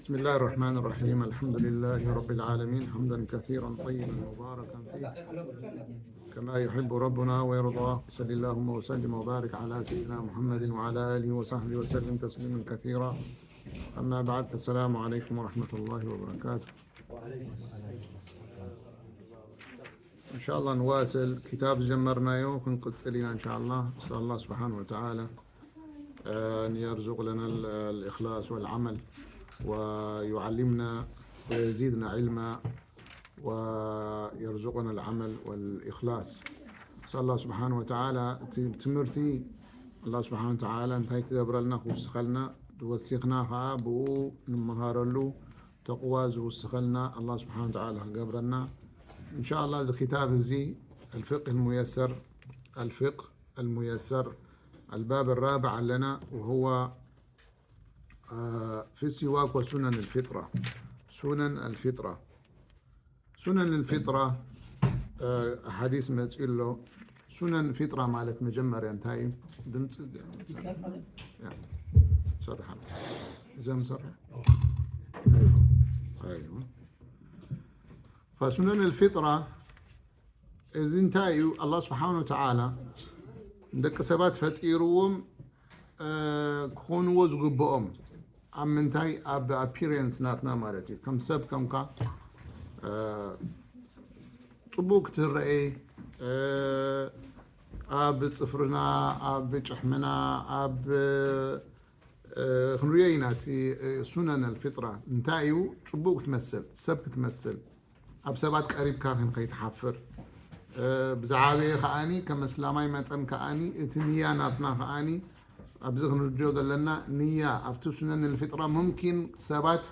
بسم الله الرحمن الرحيم. الحمد لله رب العالمين، حمدا كثيرا طيبا مباركا فيه كما يحب ربنا ويرضى. صلى اللهم وسلم وبارك على سيدنا محمد وعلى آله وصحبه وسلم تسليما كثيرا. أما بعد، السلام عليكم ورحمة الله وبركاته. إن شاء الله نواصل كتاب جمرناه، ክንቅጽል ኢና إن شاء الله. نسأل الله سبحانه وتعالى أن يرزق لنا ال- الإخلاص والعمل، ويعلمنا ويزيدنا علما، ويرزقنا العمل والإخلاص. نسأل الله سبحانه وتعالى ت- ትምህርቲ الله سبحانه وتعالى እንታይ ክገብረልና ክውስኸልና፣ ወሲኽና ኸዓ ብኡ ንመሃረሉ ተቕዋ ዝውስኸልና الله سبحانه وتعالى ክገብረና إن شاء الله። እዚ ክታብ እዚ الفقه الميسر، الفقه الميسر، الباب الرابع ኣለና، وهو آه، في السواك وسنن الفطرة. سنن الفطرة، سنن الفطرة، آه، حديث መፂኡ ኣሎ። سنن الفطرة ማለት መጀመርያ እንታይ እዩ? ድምፂ يا، صرح. زم صرح. أيوة. أيوة. فسنن الفطرة እዚ እንታይ እዩ? الله سبحانه وتعالى ንደቂ ሰባት ፈጢርዎም ክኾንዎ ዝግብኦም ኣብ ምንታይ? ኣብ appearance ናትና ማለት እዩ። ከም ሰብ ከምካ ፅቡቅ ክትረኤ፣ ኣብ ፅፍርና፣ ኣብ ጭሕምና፣ ኣብ ክንሪኦ ኢና እቲ سنن الفطرة እንታይ እዩ? ፅቡቅ ክትመስል፣ ሰብ ክትመስል፣ ኣብ ሰባት ቀሪብካ ከይትሓፍር። ብዝዓበየ ከዓኒ ከም እስላማይ መጠን ከዓኒ እቲ ንያ ናትና ከዓኒ ኣብዚ ክንርድዮ ዘለና ንያ ኣብቲ سنن الفطرة ممكن ሰባት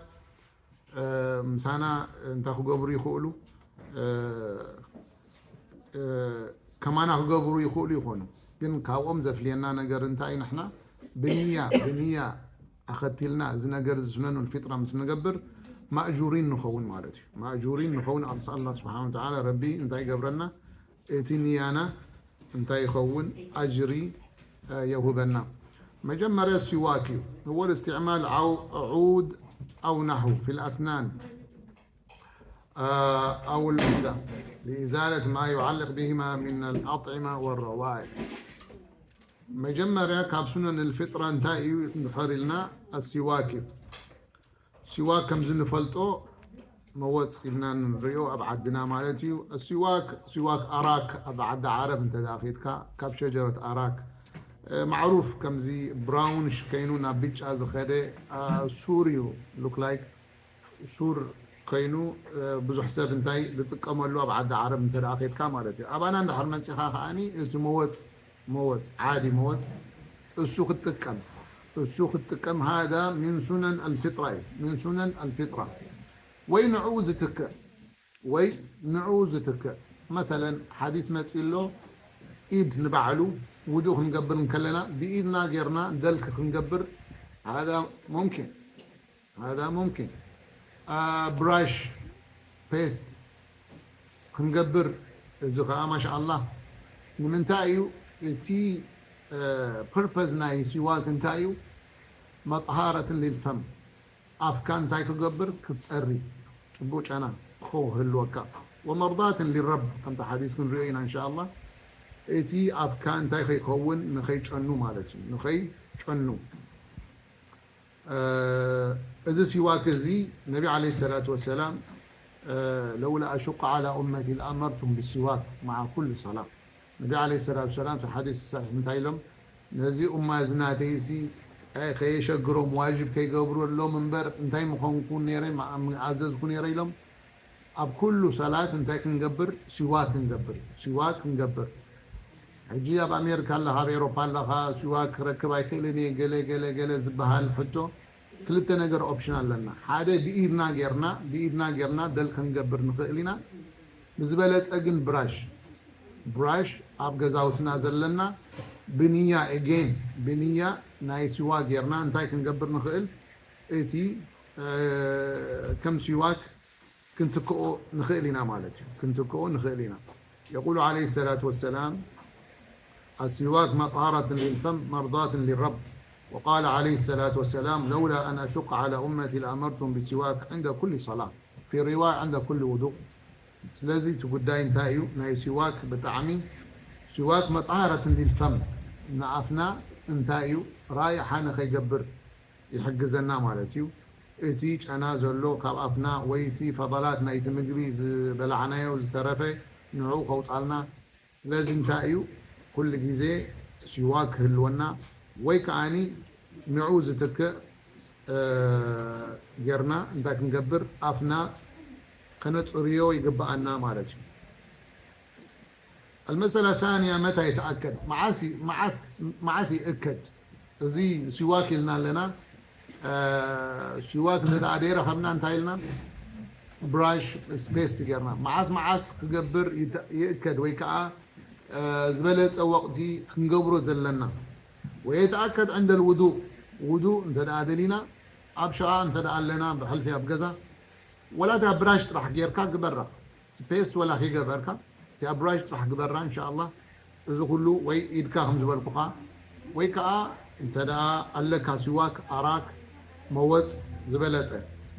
ምሳና እንታይ ክገብሩ ይኽእሉ፣ ከማና ክገብሩ ይኽእሉ ይኾኑ። ግን ካብኦም ዘፍልየና ነገር እንታይ እዩ? ንሕና ብንያ ብንያ ኣኸቲልና እዚ ነገር እዚ سنن الفطرة ምስ ንገብር ማእጁሪን ንኸውን ማለት እዩ። ማእጁሪን ንኸውን። ኣንሳ الله سبحانه وتعالى ረቢ እንታይ ይገብረና? እቲ ንያና እንታይ ይኸውን? ኣጅሪ የውህበና። መጀመርያ ሲዋክ እዩ። هو الاستعمال عود أو نحو في الأسنان أو المعدة لإزالة ما يعلق بهما من الأطعمة والروائح. መጀመርያ ካብ سنن الفطرة እንታይ እዩ እንድሕር ኢልና السواك እዩ። ሲዋክ ከምዚ ንፈልጦ መወፅ ኢልና ንሪኦ ኣብ ዓድና ማለት እዩ። ሲዋክ ሲዋክ ኣራክ ኣብ ዓዲ ዓረብ እንተ ኬድካ ካብ ሸጀረት ኣራክ ማዕሩፍ ከምዚ ብራውንሽ ከይኑ ናብ ብጫ ዝኸደ ሱር እዩ። ሉክ ላይክ ሱር ከይኑ ብዙሕ ሰብ እንታይ ዝጥቀመሉ ኣብ ዓዲ ዓረብ እንተ ኬድካ ማለት እዩ። ኣባና እንድሕር መፂኻ ከዓኒ እቲ መወፅ መወፅ ዓዲ መወፅ እሱ ክትጥቀም እሱ ክትጥቀም هذا من سنن الفطرة እዩ። من سنن الفطرة ወይ ንዕኡ ዝትክእ ወይ ንዕኡ ዝትክእ መሰለን ሓዲስ መፂኡ ኣሎ። ኢድ ንባዕሉ ውዱእ ክንገብር እንከለና ብኢድና ጌርና ደልክ ክንገብር هذا ممكن هذا ممكن ብራሽ ፔስት ክንገብር እዚ ከዓ ማሻ ኣላህ ንምንታይ እዩ እቲ ፐርፐዝ ናይ ሲዋክ እንታይ እዩ? መጥሃረትን ሊልፈም ኣፍካ እንታይ ክገብር ክትፀሪ ፅቡቅ ጨና ክህልወካ ወመርዳትን ሊረብ ከምቲ ሓዲስ ክንሪኦ ኢና እንሻ ኣላህ። እቲ ኣፍካ እንታይ ከይከውን ንኸይጨኑ ማለት እዩ ንኸይጨኑ እዚ ሲዋክ እዚ ነቢ ዓለይሂ ሰላቱ ወሰላም ለውላ ኣሹቀ ዓላ ኡመቲ ለኣመርቱም ብሲዋክ መዓ ኩሉ ሰላም ነቢ ዓለይሂ ሰላቱ ወሰላም እቲ ሓዲስ ሰሒሕ እንታይ ኢሎም ነዚ ኡማ እዚ ናተይሲ ከየሸግሮም ዋጅብ ከይገብረሎም እምበር እንታይ ምኾንኩ ነይረ ምኣዘዝኩ ነይረ ኢሎም ኣብ ኩሉ ሰላት እንታይ ክንገብር ሲዋክ ክንገብር ሲዋክ ክንገብር ሕጂ ኣብ ኣሜሪካ ኣለኻ ኣብ ኤሮፓ ኣለኻ ሲዋክ ክረክብ ኣይክእልን እየ ገለ ገለ ገለ ዝበሃል ሕቶ ክልተ ነገር ኦፕሽን ኣለና ሓደ ብኢድና ጌርና ብኢድና ጌርና ደል ክንገብር ንኽእል ኢና ብዝበለፀ ግን ብራሽ ብራሽ ኣብ ገዛውትና ዘለና ብንያ again ብንያ ናይ ሲዋክ ጌርና እንታይ ክንገብር ንኽእል እቲ ከም ሲዋክ ክንትክኦ ንኽእል ኢና ማለት እዩ ክንትክኦ ንኽእል ኢና يقول عليه الصلاة والسلام السواك مطهرة للفم مرضاة للرب وقال عليه الصلاة والسلام: لولا أن أشق على أمتي لأمرتهم بالسواك عند كل صلاة، في رواية عند كل وضوء. ስለዚ እቲ ጉዳይ እንታይ እዩ? ናይ ሲዋክ ብጣዕሚ ሲዋክ መጥሃረትን ሊልፈም ንኣፍና እንታይ እዩ ራይሓ ንኸይገብር ይሕግዘና ማለት እዩ። እቲ ጨና ዘሎ ካብ ኣፍና ወይ እቲ ፈضላት ናይቲ ምግቢ ዝበላዕናዮ ዝተረፈ ንዑ ከውፃልና። ስለዚ እንታይ እዩ ኩሉ ግዜ ሲዋክ ክህልወና ወይ ከዓኒ ንዑ ዝትክእ እ፣ ጌርና እንታይ ክንገብር ኣፍና ከነፅርዮ ይግብኣና ማለት እዩ። المسألة الثانية متى يتأكد؟ መዓስ ይ- መዓስ መዓስ ይእከድ? እዚ ሲዋክ ኢልና ኣለና። እ፣ ሲዋክ እንተ ደኣ ደይረኸብና እንታይ ኢልና? ብራሽ ስፔስት ጌርና መዓስ መዓስ ክገብር ይተ- ይእከድ ወይ ከዓ እ፣ ዝበለፀ ወቕቲ ክንገብሮ ዘለና? ويتأكد عند الوضوء ውዱእ እንተ ደኣ ደሊና ኣብ ሸዓ እንተ ደኣ ኣለና ብሕልፊ ኣብ ገዛ ወላ እታ ብራሽ ጥራሕ ጌርካ ግበራ። ስፔስት ወላ ከይገበርካ እቲኣ ብራሽ ጥራሕ ግበራ እንሻ ኣላህ። እዚ ኩሉ ወይ ኢድካ ከም ዝበልኩኻ ወይ ከዓ እንተ ደኣ ኣለካ ሲዋክ ኣራክ መወፅ ዝበለፀ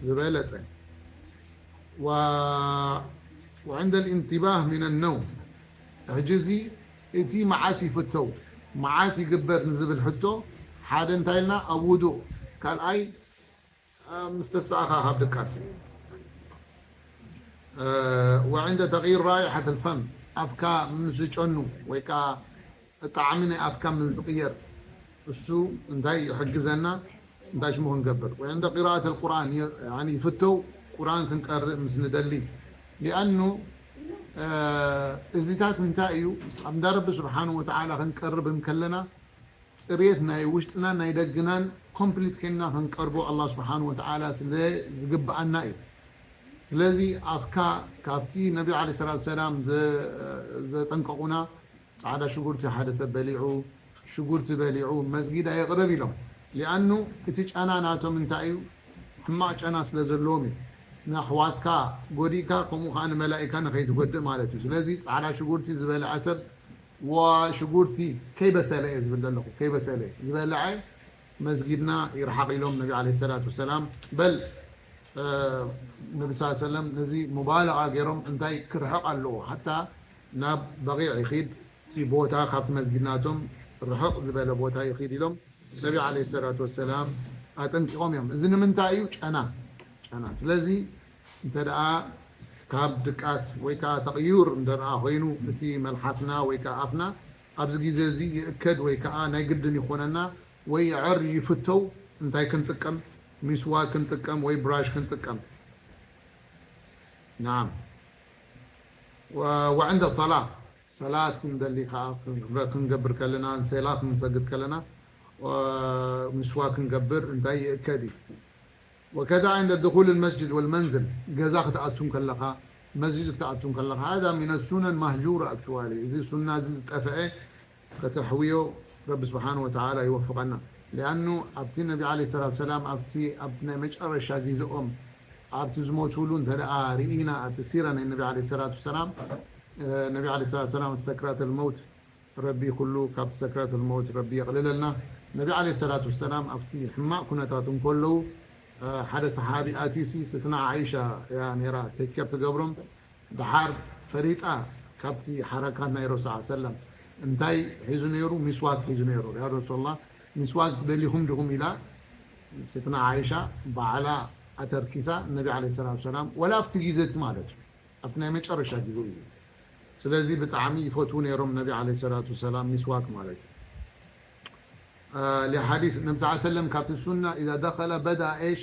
ዝበለፀ و وعند الانتباه من النوم ሕጂ እዚ እቲ መዓስ ይፍተው መዓስ ይግበር ንዝብል ሕቶ ሓደ እንታይ ኢልና ኣብ ውዱእ ካልኣይ ምስ ተስተኣኻ ካብ ድቃስ وعند تغيير رائحة الفم ኣፍካ ምስ ዝጨኑ ወይ ከዓ ጣዕሚ ናይ ኣፍካ ምስ ዝቕየር እሱ እንታይ ይሕግዘና እንታይ ሽሙ ክንገብር وعند قراءة القرآن ይፍተው ቁርኣን ክንቀርእ ምስ ንደሊ لأنه እዚታት እንታይ እዩ ኣብ እንዳ ረቢ ስብሓን ወተዓላ ክንቀርብ እንከለና ፅሬት ናይ ውሽጥናን ናይ ደግናን ኮምፕሊት ኮይንና ክንቀርቦ ኣላ ስብሓን ወተዓላ ስለ ዝግብኣና እዩ ስለዚ ኣፍካ ካብቲ ነቢ ለ ሰላት ሰላም ዘጠንቀቑና ፃዕዳ ሽጉርቲ ሓደ ሰብ በሊዑ ሽጉርቲ በሊዑ መስጊድ ኣይቕረብ ኢሎም ሊኣኑ እቲ ጨና ናቶም እንታይ እዩ ሕማቕ ጨና ስለ ዘለዎም እዩ ንኣሕዋትካ ጎዲእካ ከምኡ ከዓ ንመላኢካ ንኸይትጎድእ ማለት እዩ ስለዚ ፃዕዳ ሽጉርቲ ዝበልዐ ሰብ ሽጉርቲ ከይበሰለ እየ ዝብል ዘለኹ ከይበሰለ ዝበልዐ መስጊድና ይርሓቕ ኢሎም ነቢ ለ ሰላት ወሰላም በል ነቢ ስ ሰለም ነዚ ሙባለቃ ገይሮም እንታይ ክርሕቕ ኣለዎ ሓታ ናብ በቂዕ ይኺድ እቲ ቦታ ካብቲ መስጊድናቶም ርሕቕ ዝበለ ቦታ ይኺድ ኢሎም ነቢ ለ ሰላት ወሰላም ኣጠንቂቖም እዮም እዚ ንምንታይ እዩ ጨና ጨና ስለዚ እንተ ደኣ ካብ ድቃስ ወይ ከዓ ተቕዩር እንተ ደኣ ኮይኑ እቲ መልሓስና ወይ ከዓ ኣፍና ኣብዚ ግዜ እዚ ይእከድ ወይ ከዓ ናይ ግድን ይኾነና ወይ ይዕር ይፍተው እንታይ ክንጥቀም ሚስዋ ክንጥቀም ወይ ብራሽ ክንጥቀም ናም ወዕንደ ሰላ ሰላት ክንደሊ ከዓ ክንገብር ከለና ሰላት ክንሰግድ ከለና ሚስዋ ክንገብር እንታይ ይእከድ እዩ وكذا عند دخول المسجد والمنزل ገዛ ክትኣቱ ከለኻ መስጅድ ክትኣቱ ከለኻ هذا من السنن مهجورة actually እዚ ሱና እዚ ዝጠፍአ ከተሕውዮ ረቢ ስብሓን ወተዓላ ይወፍቐና ሊኣኑ ኣብቲ ነቢ ለ ሰላት ሰላም ኣብቲ ኣብ ናይ መጨረሻ ግዜኦም ኣብቲ ዝሞትሉ እንተ ደኣ ርኢና ኣብቲ ሲራ ናይ ነቢ ለ ሰላት ሰላም ነቢ ለ ሰላት ሰላም ሰክራት ልመውት ረቢ ኩሉ ካብ ሰክራት ልመውት ረቢ የቕልለልና ነቢ ለ ሰላት ወሰላም ኣብቲ ሕማቕ ኩነታት እንከለዉ ሓደ ሰሓቢ ኣትዩሲ ስትና ዓይሻ እያ ነራ ቴክር ትገብሮም ደሓር ፈሪጣ ካብቲ ሓረካት ናይ ረሱል ሰለም እንታይ ሒዙ ነይሩ ሚስዋክ ሒዙ ነይሩ ያ ረሱላ ሚስዋክ ደሊኹም ዲኹም ኢላ ስትና ዓይሻ ባዕላ ኣተርኪሳ ነቢ ለ ሰላት ሰላም ወላ ኣብቲ ግዜ እቲ ማለት እዩ ኣብቲ ናይ መጨረሻ ግዜ እዩ ስለዚ ብጣዕሚ ይፈትዉ ነይሮም ነቢ ለ ሰላት ሰላም ሚስዋክ ማለት እዩ لحديث النبي صلى الله عليه وسلم كابت السنة إذا دخل بدأ إيش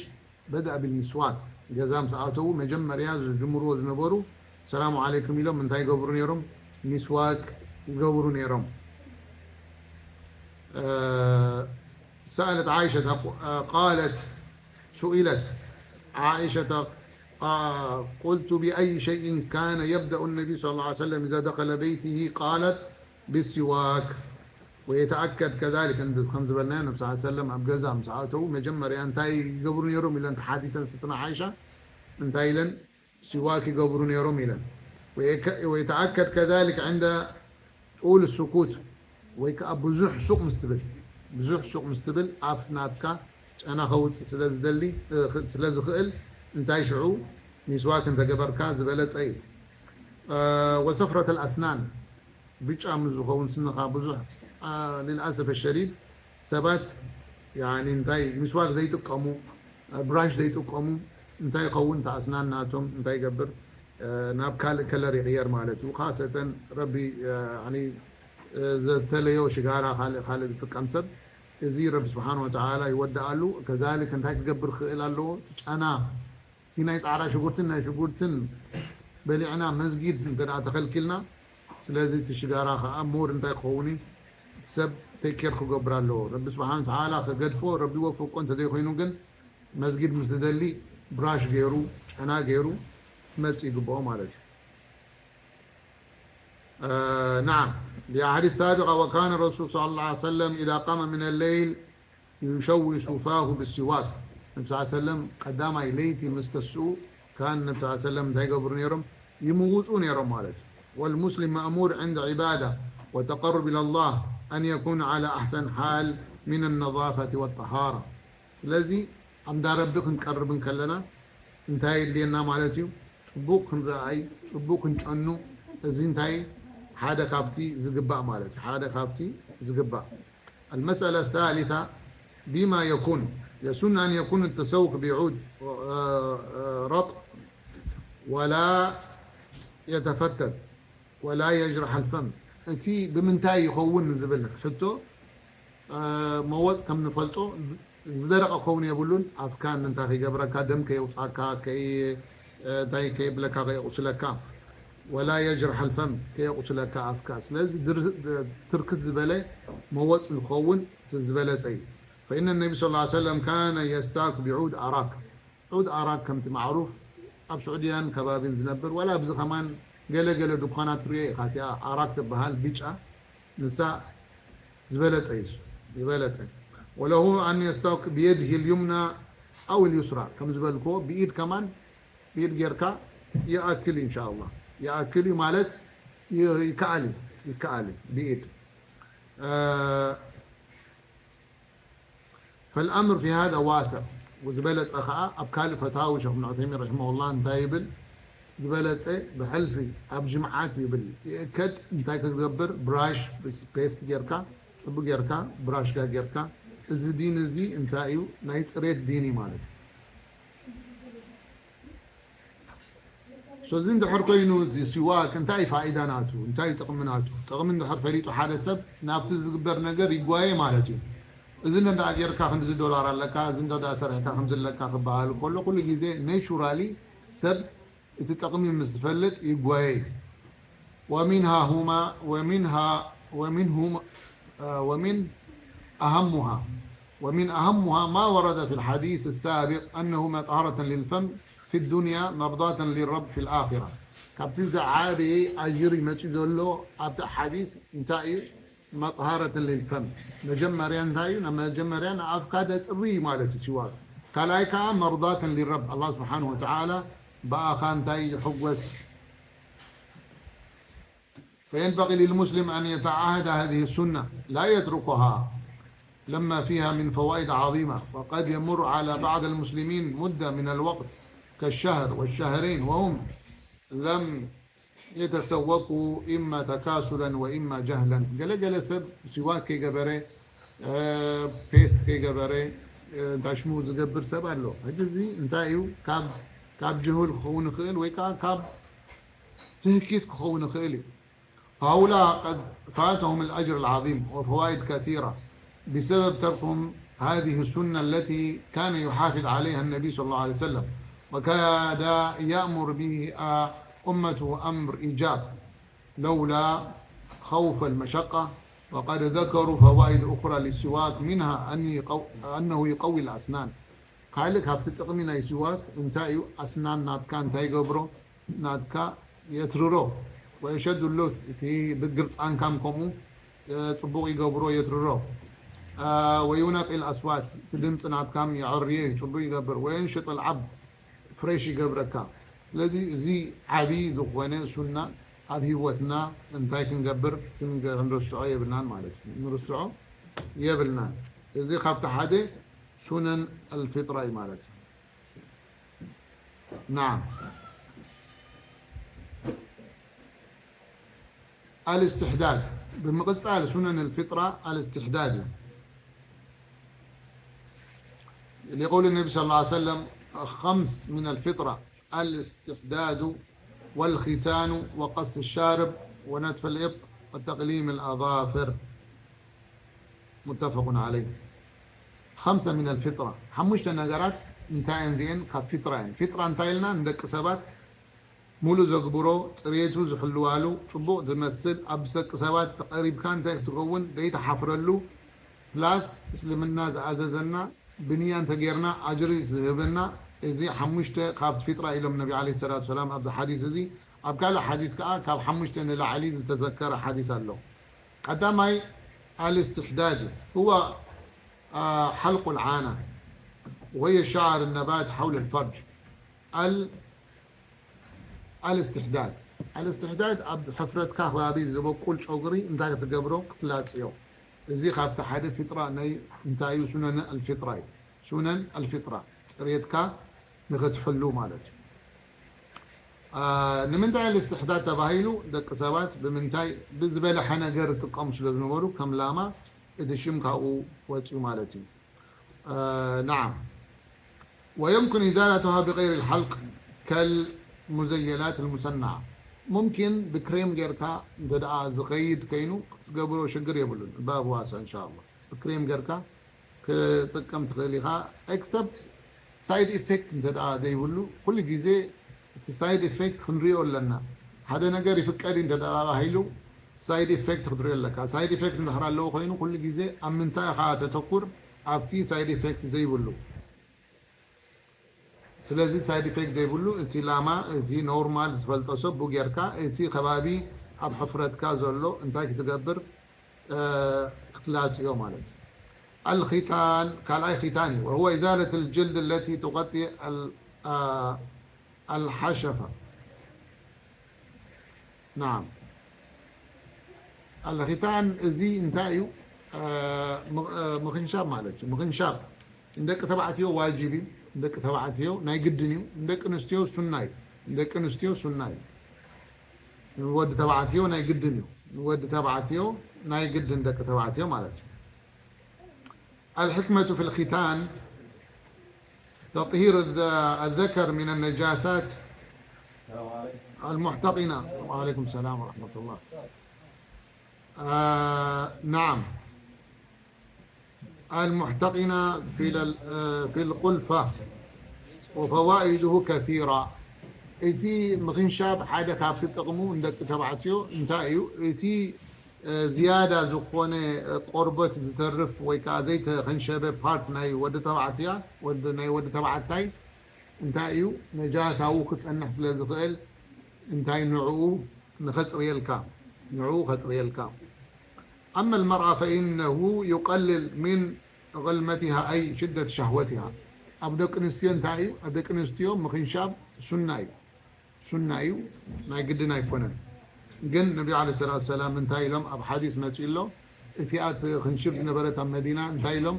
بدأ بالمسواك ገዛ ምስ ኣተዉ መጀመርያ ዝጅምርዎ ዝነበሩ ሰላሙ ዓለይኩም ኢሎም እንታይ ይገብሩ ነይሮም ሚስዋክ ይገብሩ ነይሮም سألت عائشة قالت سئلت عائشة قلت بأي شيء كان يبدأ النبي صلى الله عليه وسلم إذا دخل بيته قالت بالسواك ويتأكد كذلك እንዲ ከም ዝበልናዮ ነብ ስ ሰለም ኣብ ገዛ ምስ ኣተዉ መጀመርያ እንታይ ይገብሩ ነይሮም ኢለን ተሓቲተን ስትና ዓይሻ እንታይ ኢለን ሲዋክ ይገብሩ ነይሮም ኢለን ويتأكد كذلك عند طول السكوت ወይ ከዓ ብዙሕ ሱቅ ምስ ትብል ብዙሕ ሱቕ ምስ ትብል ኣፍ ናትካ ጨና ከውፅእ ስለ ዝደሊ፣ እ፣ ስለ ዝኽእል እንታይ ሽዑ ሚስዋክ እንተገበርካ ዝበለፀ እዩ። እ፣ ወሰፍረት ኣልኣስናን ብጫ ምስ ዝኸውን ስንኻ ብዙሕ፣ እ፣ ልልኣሰፈ ሸዲድ ሰባት ያኒ እንታይ ሚስዋክ ዘይጥቀሙ፣ እ፣ ብራሽ ዘይጥቀሙ እንታይ ይኸውን? እቲ ኣስናን ናቶም እንታይ ይገብር? እ፣ ናብ ካልእ ከለር ይቕየር ማለት እዩ። ካሰተን ረቢ፣ እ፣ ያኒ፣ እ፣ ዘተለዮ ሽጋራ ካልእ ካልእ ዝጥቀም ሰብ እዚ ረቢ ስብሓን ወተዓላ ይወድኣሉ። ከዛሊክ እንታይ ክገብር ክኽእል ኣለዎ? ጨና እቲ ናይ ጻዕዳ ሽጉርትን ናይ ሽጉርትን በሊዕና መስጊድ እንተ ደኣ ተኸልኪልና፣ ስለዚ እቲ ሽጋራ ከኣ ሞር እንታይ ክኸውን እዩ? እቲ ሰብ ቴክ ኬር ክገብር ኣለዎ። ረቢ ስብሓን ወተዓላ ክገድፎ፣ ረቢ ይወፍቆ እንተዘይኮይኑ ግን መስጊድ ምስ ዝደሊ ብራሽ ገይሩ፣ ጨና ገይሩ ክመጽእ ይግብኦ ማለት እዩ። آه، نعم. لأحاديث سابقة، وكان الرسول صلى الله عليه وسلم إذا قام من الليل يشوش فاه بالسواك. ነቢ ስ ሰለም ቀዳማይ ለይቲ ምስ ተስኡ ካን ነቢ ስ ሰለም እንታይ ይገብሩ ነይሮም? ይምውፁ ነይሮም ማለት እዩ። والمسلم مأمور عند عبادة وتقرب إلى الله أن يكون على أحسن حال من النظافة والطهارة. ስለዚ ኣብ እንዳ ረቢ ክንቀርብ እንከለና እንታይ የድልየና ማለት እዩ? ጽቡቕ ክንረኣይ፣ ጽቡቕ ክንጨኑ፣ እዚ እንታይ ሓደ ካብቲ ዝግባእ ማለት እዩ። ሓደ ካብቲ ዝግባእ። المسألة الثالثة بما يكون. يسن أن يكون التسوك بعود، آه، آه، رطب ولا يتفتت ولا يجرح الفم. እቲ ብምንታይ ይኸውን ዝብል ሕቶ፣ እ፣ መወጽ ከም ንፈልጦ ዝደረቐ ክኸውን የብሉን። ኣፍካን እንታይ ከይገብረካ፣ ደም ከየውጻካ፣ ከይ-፣ እ፣ እንታይ ከየብለካ፣ ከየቑስለካ። ولا يجرح الفم፣ ከየቑስለካ ኣፍካ። ስለዚ ድር-፣ ትርክት ዝበለ መወጽ ንኸውን እቲ ዝበለጸ እዩ። فإن النبي صلى الله عليه وسلم كان يستاك بعود أراك. ዑድ ኣራክ ከምቲ ማዕሩፍ ኣብ ስዑድያን ከባቢን ዝነብር፣ ዋላ ኣብዚ ከማን ገለ ገለ ድኳናት ትሪኦ ኢኻ፣ እቲኣ ኣራክ ትበሃል ብጫ፣ ንሳ ዝበለጸ እዩ፣ ዝበለጸ። وله أن يستاك بيده اليمنى أو اليسرى፣ ከም ዝበልክዎ ብኢድ ከማን፣ ብኢድ ጌርካ ይኣክል እዩ፣ ኢንሻኣላህ ይኣክል እዩ ማለት ይ-፣ ይከኣል እዩ፣ ይከኣል እዩ ብኢድ። እ፣ فالأمر في هذا واسع። وزبلت أخاء أبكال فتاوي شيخ ابن عثيمين رحمه الله انتهى يبل. زبلت بحلفي أب جمعات يبل. يأكد انتهى تقبر براش بس بيست جيركا، صبو جيركا، براش جا جيركا. الزدين الزي انتهى يو نايت ريت ديني مالك. ሶ እዚ እንድሕር ኮይኑ እዚ ሲዋክ እንታይ ፋይዳ ናቱ፣ እንታይ ጥቕሚ ናቱ? ጥቕሚ እንድሕር ፈሊጡ ሓደ ሰብ ናብቲ ዝግበር ነገር ይጓየ ማለት እዩ። እዚ እንዳ ጌርካ ክንድዚ ዶላር ኣለካ፣ እዚ እንዳ ሰርሕካ ከምዚ ኣለካ ክበሃል ከሎ ኩሉ ግዜ ኔቹራሊ ሰብ እቲ ጥቕሚ ምስ ዝፈልጥ ይጓየ እዩ። ومنها هما ومنها ومنهم، آه، ومن أهمها ومن أهمها ما ورد في الحديث السابق أنه مطهرة للفم في الدنيا مرضاة للرب في الآخرة. ካብቲ ዝዓበየ ኣጅሪ መፂኡ ዘሎ ኣብቲ ሓዲስ እንታይ እዩ? መጥሃረትን ሊልፈም። መጀመርያ እንታይ እዩ? መጀመርያ ንኣፍካ ደፅሪ እዩ ማለት እዩ ሲዋክ። ካልኣይ ከዓ መርዳትን ሊረብ፣ ኣላህ ስብሓን ወተዓላ ብኣኻ እንታይ ይሕጎስ? فينبغي للمسلم أن يتعاهد هذه السنة، لا يتركها، لما فيها من فوائد عظيمة، وقد يمر على بعض المسلمين مدة من الوقت كالشهر والشهرين وهم لم يتسوقوا إما تكاسلا وإما جهلا. ገለ ገለ ሰብ ሲዋክ ከይገበረ፣ እ፣ ፔስት ከይገበረ፣ እ፣ እንታይ ሽሙ ዝገብር ሰብ ኣሎ። ሕጂ እዚ እንታይ እዩ? ካብ፣ ካብ ጅሁል ክኸውን ይኽእል ወይ ከዓ ካብ ትህኪት ክኸውን ይኽእል እዩ። فهؤلاء قد فاتهم الأجر العظيم وفوائد كثيرة بسبب تركهم هذه السنة التي كان يحافظ عليها النبي صلى الله عليه وسلم، وكاد يأمر به أمته أمر إيجاب لولا خوف المشقة، وقد ذكروا فوائد أخرى للسواك، منها أن يقو-، أنه يقوي الأسنان. ካልእ ካብቲ ጥቕሚ ናይ ሲዋክ እንታይ እዩ? ኣስናን ናትካ እንታይ ይገብሮ? ናትካ የትርሮ። ወየሸዱ ሎት፣ እቲ ብግርጻንካም ከምኡ፣ እ፣ ጽቡቕ ይገብሮ፣ የትርሮ። እ፣ ወዩነቂ ልኣስዋት፣ እቲ ድምጺ ናትካም የዐርዮ እዩ፣ ጽቡቕ ይገብር። ወየንሽጥ ልዓብ፣ ፍሬሽ ይገብረካ። ስለዚ እዚ ዓቢ ዝኾነ ሱና ኣብ ህይወትና እንታይ ክንገብር ክንገ-፣ ክንርስዖ የብልናን ማለት እዩ። ንርስዖ የብልናን። እዚ ካብቲ ሓደ ሱነን ኣልፊጥራ እዩ ማለት እዩ። ናዓም። ኣልእስትሕዳድ፣ ብምቕጻል ሱነን ኣልፊጥራ ኣልእስትሕዳድ እዩ። لقول النبي صلى الله عليه وسلم: خمس من الفطرة: الاستحداد والختان وقص الشارب ونتف الإبط وتقليم الأظافر. متفق عليه. خمسة من الفطرة، ሓሙሽተ ነገራት እንታይ እየን እዚኤን? ካብ ፊጥራ እየን። ፊጥራ እንታይ ኢልና? ንደቂ ሰባት ሙሉእ ዘግብሮ፣ ጽሬቱ ዝሕልዋሉ፣ ጽቡቕ ዝመስል፣ ኣብ ብሰቂ ሰባት ተቐሪብካ እንታይ ክትከውን ዘይትሓፍረሉ፣ ፕላስ እስልምና ዝኣዘዘና፣ ብንያ እንተጌርና ኣጅሪ ዝህበና፣ እዚ ሓሙሽተ ካብቲ ፊጥራ ኢሎም ነቢ ዓለይሂ ሰላቱ ሰላም ኣብዚ ሓዲስ እዚ። ኣብ ካልእ ሓዲስ ከኣ ካብ ሓሙሽተ ንላዕሊ ዝተዘከረ ሓዲስ ኣሎ። ቀዳማይ ኣልእስትሕዳድ እዩ። هو፣ አ፣ حلق العانة وهي شعر النبات حول الفرج. ኣል-፣ ኣልእስትሕዳድ። ኣልእስትሕዳድ ኣብ ሕፍረትካ ከባቢ ዝበቁል ጨጉሪ እንታይ ክትገብሮ? ክትላጽዮ። እዚ ካብቲ ሓደ ፊጥራ ናይ እንታይ እዩ? ሱነን ኣልፊጥራ እዩ። ሱነን ኣልፊጥራ ጽሬትካ ንኽትሕሉ ማለት እዩ። አ፣ ንምንታይ ኣልእስትሕዳድ ተባሂሉ? ደቂ ሰባት ብምንታይ ብዝበለሐ ነገር ይጥቀሙ ስለ ዝነበሩ ከም ላማ እቲ ሽም ካብኡ ወጺኡ ማለት እዩ። አ፣ ናዓም። ويمكن إزالتها بغير الحلق كالمزيلات المصنعة. ሙምኪን ብክሬም ጌርካ እንተ ደኣ ዝኸይድ ከይኑ ክትገብሮ ሽግር የብሉን። ባብ ዋሳ እንሻላ። ብክሬም ጌርካ ክጥቀም ትኽእል ኢኻ። ኤክሰፕት ሳይድ ኢፌክት እንተ ደኣ ዘይብሉ፣ ኩሉ ግዜ እቲ ሳይድ ኢፌክት ክንሪኦ ኣለና። ሓደ ነገር ይፍቀድ እዩ እንተ ደኣ ተባሂሉ ሳይድ ኢፌክት ክትሪኦ ኣለካ። ሳይድ ኢፌክት እንድሕር ኣለዎ ኮይኑ ኩሉ ግዜ ኣብ ምንታይ ኢኻ ተተኩር? ኣብቲ ሳይድ ኢፌክት ዘይብሉ። ስለዚ ሳይድ ኢፌክት ዘይብሉ እቲ ላማ እዚ ኖርማል ዝፈልጦ ሰብ ብኡ ጌርካ እቲ ከባቢ ኣብ ሕፍረትካ ዘሎ እንታይ ክትገብር እ፣ ክትላጽዮ ማለት እዩ። ኣልኺታን ካልኣይ ኺታን እዩ። وهو إزالة الجلد التي تغطي ال-، አ፣ الحشفة. ናዓም። ኣልኺታን እዚ እንታይ እዩ? እ፣ ም-፣ እ፣ ምኽንሻብ ማለት እዩ። ምኽንሻብ ንደቂ ተባዕትዮ ዋጅብ እዩ። ንደቂ ተባዕትዮ ናይ ግድን እዩ። ንደቂ ኣንስትዮ ሱና እዩ። ንደቂ ኣንስትዮ ሱና እዩ። ንወዲ ተባዕትዮ ናይ ግድን እዩ። ንወዲ ተባዕትዮ ናይ ግድን ደቂ ተባዕትዮ ማለት እዩ። الحكمة في الختان تطهير الذ-، الذكر من النجاسات المحتقنة. وعليكم السلام ورحمة الله. آه، نعم. المحتقنة في ال-، في القلفة وفوائده كثيرة. እቲ ምኽንሻብ ሓደ ካብቲ ጥቕሙ ንደቂ ተባዕትዮ እንታይ እዩ? እቲ፣ እ፣ ዝያዳ ዝኾነ፣ እ፣ ቆርበት ዝተርፍ ወይ ከዓ ዘይተኸንሸበ ፓርት ናይ ወዲ ተባዕትያ፣ ወዲ፣ ናይ ወዲ ተባዕታይ እንታይ እዩ? ነጃሳኡ ክጸንሕ ስለ ዝኽእል እንታይ ንዕኡ ንኸጽርየልካ፣ ንዕኡ ኸጽርየልካ። أما المرأة فإنه يقلل من غلمتها أي شدة شهوتها. ኣብ ደቂ ኣንስትዮ እንታይ እዩ? ኣብ ደቂ ኣንስትዮ ምኽንሻብ ሱና እዩ። ሱና እዩ፣ ናይ ግድን ኣይኮነን። ግን ነቢ ዓለይሂ ሰላቱ ሰላም እንታይ ኢሎም? ኣብ ሓዲስ መጺኡ ኣሎ፣ እቲኣ ትኽንሽብ ዝነበረት ኣብ መዲና እንታይ ኢሎም?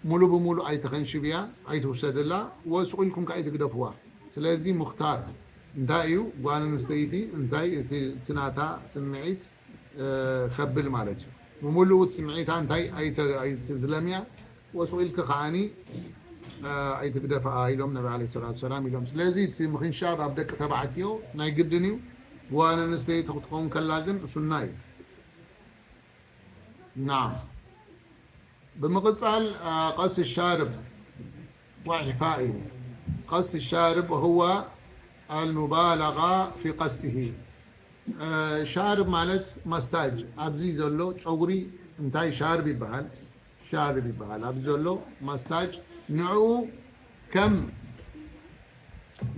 ሙሉ ብሙሉ ኣይትኸንሽብያ፣ ኣይትውሰድላ፣ ወሱቕ ኢልኩም ከኣ ኣይትግደፍዋ። ስለዚ ሙኽታር እንታይ እዩ? ጓል ኣንስተይቲ እንታይ እቲ፣ እቲ ናታ ስምዒት እ፣ ከብል ማለት እዩ። ብምሉኡ እቲ ስምዒታ እንታይ ኣይተ-፣ ኣይትዝለምያ፣ ወሱቕ ኢልኪ ከዓኒ፣ እ፣ ኣይትግደፍኣ ኢሎም ነቢ ዓለይሂ ሰላቱ ሰላም ኢሎም። ስለዚ እቲ ምኽንሻብ ኣብ ደቂ ተባዕትዮ ናይ ግድን እዩ። ጓል ኣንስተይቲ ክትኸውን ከላ ግን ሱና እዩ። ናዓም። ብምቕጻል፣ አ፣ ቀስ ሻርብ ወኢዕፋእ እዩ። ቀስ ሻርብ ወህወ ኣልሙባለጋ ፊ ቀስሂ። አ፣ ሻርብ ማለት መስታጅ፣ ኣብዚ ዘሎ ጨጉሪ እንታይ ሻርብ ይበሃል? ሻርብ ይበሃል። ኣብዚ ዘሎ መስታጅ ንዕኡ ከም